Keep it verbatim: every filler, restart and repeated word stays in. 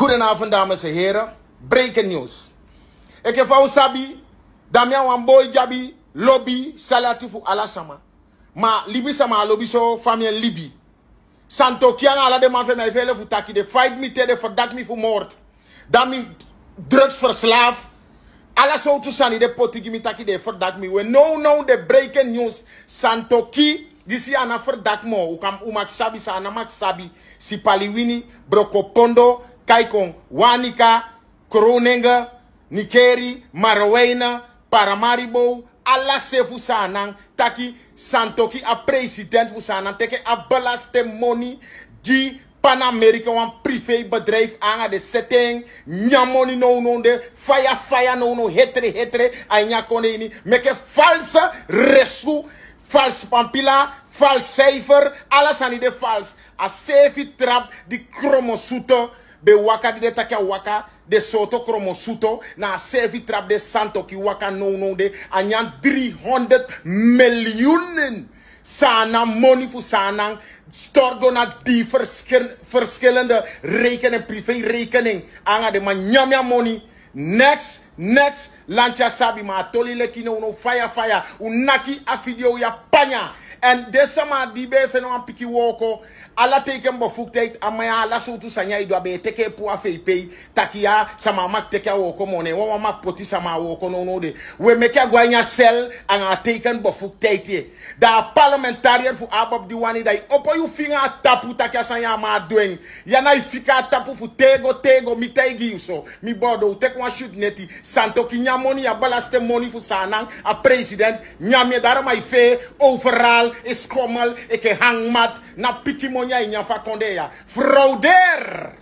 Goedenavond, dames en heren. Breaking news. Eke fa un sabi, dan mi a wan boi di abi lobi salati fu ala sama. Ma libisama a lobi so fa mi e libi. Santoki anga ala den man fu en, mi e fele fu taki den fight mi te, den verdaki mi fu moord. Dan mi drugs verslaaf. Ala sowtu sani den poti gi mi taki den e verdaki mi. We nownow den breaking news. Santoki, disi a na verdaki moo. Un kan, un mag sabi san a na mag sabi. Sipaliwini, Brokopondo, Kaikon, Wanica, Groningen, Nickerie, Marowijne, Paramaribo, ala se fu Saanan taki Santoki, a president fu Saanan, teke a belastingmoni gi Pan Amerika, wan privébedrijf, anga den seti en nyan moni nownow de, faya faya nownow, hetre hetre a ini a kondee ini, meke false resu, false pampila, false cijfer, ala sani de false. A seefi trap di Kromosuto ben waka, di den taki a waka, den sooto Kromosuto, na a seefi trap de Santoki waka nownow de, a nyan dri honderd miljoen Saanan moni fu Saanan, stort go na dii verschil-, verschillende rekening, privé rekening, anga den man nyan mi a moni. Next, next, lanti a sabi, ma a toli leki nownow faya faya. Un naki a video ya panya. Èn den sama di ben e feni wan pikin wooko, ala teiken bevoegdheid, a man ya, ala sowtu sani ya e du, a ben e teke e puu a fei pei, taki ya sama mag teke a wooko moo, ne wawan mag poti sama a wooko nownow de. We meke a go a ini a sel, anga a teiken bevoegdheid ye. Dan a parlementariër fu ABOP di wani, dan yu opo yu finga a tapu taki a sani ya a man a du en. Ya na yu fika a tapu fu tego tego, mi taigi yu so. Mi bodo, u teki wan shutu neti. Santoki nyan moni, a belastingmoni fu Saanan, a president nyan mi en, daarom a e fee overal, e schommel, eke hangmat, na pikin moni a e nyan fu a kondee ya. Fraudeer!